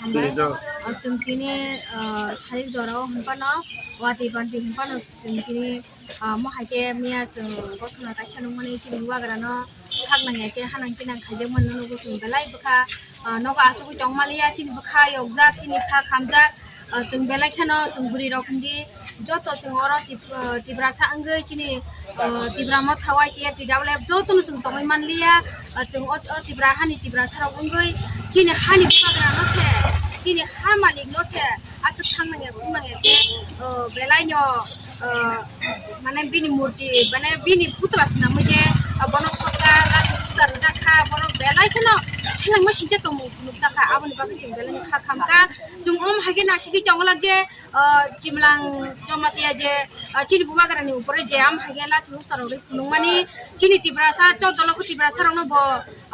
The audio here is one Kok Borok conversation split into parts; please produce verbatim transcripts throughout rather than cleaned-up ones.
Hambai. Ah, chwng tini, ah, sarik jora o hwnphano, watwi bantwi hwnphano chwng tini, ah, mo hai khe miya chwng gothono kaisa nukmani chini bubagrano sak nangya khe hanang kinang khaijakmani nugo chwng belai bwkha, ah, nogo achugwi tongmaliya chini bwkha yokjak chini kha khamjak, ah, chwng belai kheno chwng bwrwi rok hindi joto chwng oro Tip-, ah, Tiprasa wngwi chini, ah, Tipra Motha Y T F T W F jotono chwng tongwi manliya, ah, chwng o, o Tipra hani Tiprasa rok wngwi chini hani bubagrano se chini ha malikno se aswk sang nangya khung nangya khe, ah, belaino, ah, mane bini murti mane bini putla swnamwi je, ah, bono sokjak lathi puta rwjak kha bono belai kheno selengma singcha tongmung nukjak kha aboni bagwi chwng belaino kha khamkha chwng om hai khe nasigwi tongwlak je, ah, Chimlang Jamatia je, ah, chini bubagrani upore je am hai khe lathi usta rok rwi phunukmani chini Tiprasa choddo lokho Tiprasa rokno bo,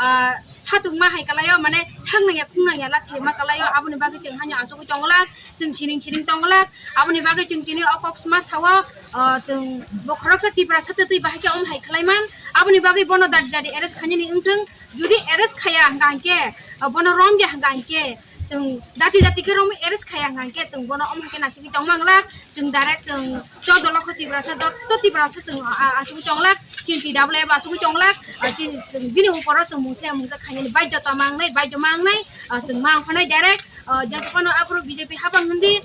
ah, satung ma hai kalaio mane sak nangya khung nangya lathi ma kalaio aboni bagwi chwng haino achugwi tongwlak chwng sining sining tongwlak aboni bagwi chwng tini o kok sma sao, ah, chwng bo khoroksa Tiprasa twi twi bahai khe om hai khlaiman aboni bagwi bono dadi dadi arrest khainani wngthwng jodi arrest khaya hwnkha hinkhe, ah, bono romya hwnkha hinkhe, chwng dati dati khe romwi arrest khaya hwnkha hinkhe chwng bono omo hai khe naisingwi tongma glak chwng direct chwng choddo lokho Tiprasa jotto Tiprasa chwng a-, achugwi tonglak chini T W F achugwi tonglak, ah, chini chwng bini uporo chwng mungsa mungsa khainani baidhota mangnai baidhota mangnai, ah, chwng ma ongkhanai direct, ah, jesa phano aphuru B J P hapang hindi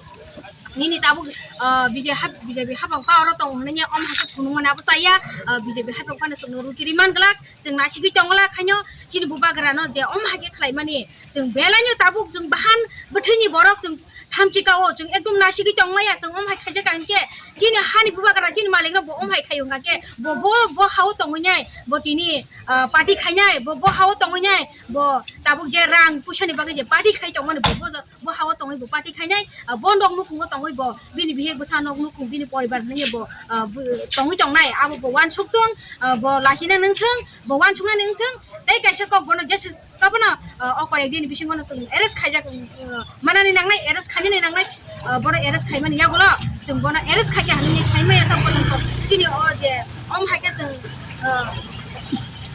nini tabuk, ah, B J P hap-, B J P hapang power o tongo hinwi omo hai khe phunukmani abo chaya, ah, B J P hapang phano chwngno rukiri man glak chwng naisingwi tonglak haino chini bubagrano je omo hai khe khlaimani. Chwng belaino tabuk chwng bahan bwthwini borok chwng thamchi kao, chwng ekdom nasigwi tongmaya, chwng omo hai khaijak kha hinkhe chini hani bubagra chini malikno bo omo hai khai wngkha khe bo, bo, bo hao tongwi nai, bo tini, ah, party khainai, bo, bo hao tongwi nai, bo tabuk je rang puisani bagwi je party khai tongmani bo, bo, bo hao tongwi bo party khainai, ah, bo nok nukhungo tongwi bo bini bihik bwsa nok nukhung bini poribar hinwi bo, ah, bo tongwi tongnai, abo bo uansuk thung, ah, bo lasina nung thung, bo uansuknani wng thung, tei kaisa kok bono jesa Kaphano, ah, o koyek din bisingo no chwng arrest khaijak, ah, manani nangnai, arrest khainani nangnai, ah, bono arrest khaimani yagulo chwng bono arrest khaikha hinwi saimaya tamo chini o je om hai khe chwng, ah,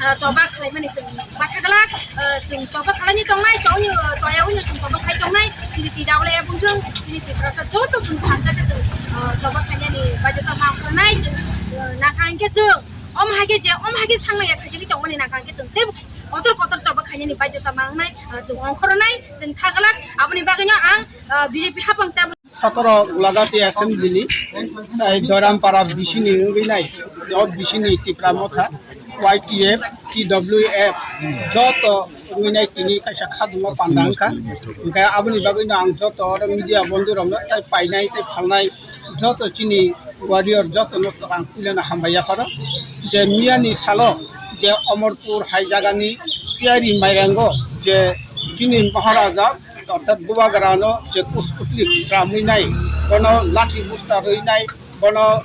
ah, choba khlaimani chwng matha glak, ah, chwng choba khlaini tongnai, chwng, ah, choya wngya chwng choba khai tongnai, chini T W F wngthwng, chini Tiprasa joto chwng thansa khe chwng, ah, choba khainani baidhota ma ongkharnai, chwng, ah, nakha hinkhe chwng om hai khe je, om hai khe sangnai ya khaijagwi tongmani nakha hinkhe chwng teibo kotor kotor choba khainani baidhota ma wngnai, ah, chwng ongkhornai, chwng thaglak, aboni bagwino ang, ah, B J P hapang tei Sotoro Gulagati Assembly ni, tai Dorampara B C ni wngwi nai, o B C ni Tipra Motha, Y T F, T W F, joto wngwi nai tini kaisa khaduma panda wngkha. Hwnkhe aboni bagwino ang joto oro media bondhu rokno tai painai tei phalnai joto chini warrior jotono ang puilano hambai yapharo je miyani salo je Omorpur hai jagani Tiyari Mairango je chini Maharaja orthat Bubagrano je kusputli sramwi nai, bono lathi busta rwi nai, bono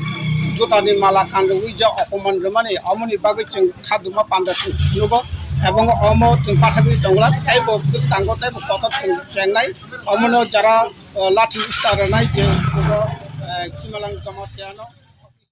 jutani mala kanrwi je opoman rwmani, omoni bagwi chwng khaduma panda chwng nugo, ebong omo chwng pathagwi tonglak, teibo bwskango teibo kotor chwng chengnai, omono jara, eh, lathi busta rwnai je, eh, Kimalang Jamatia no.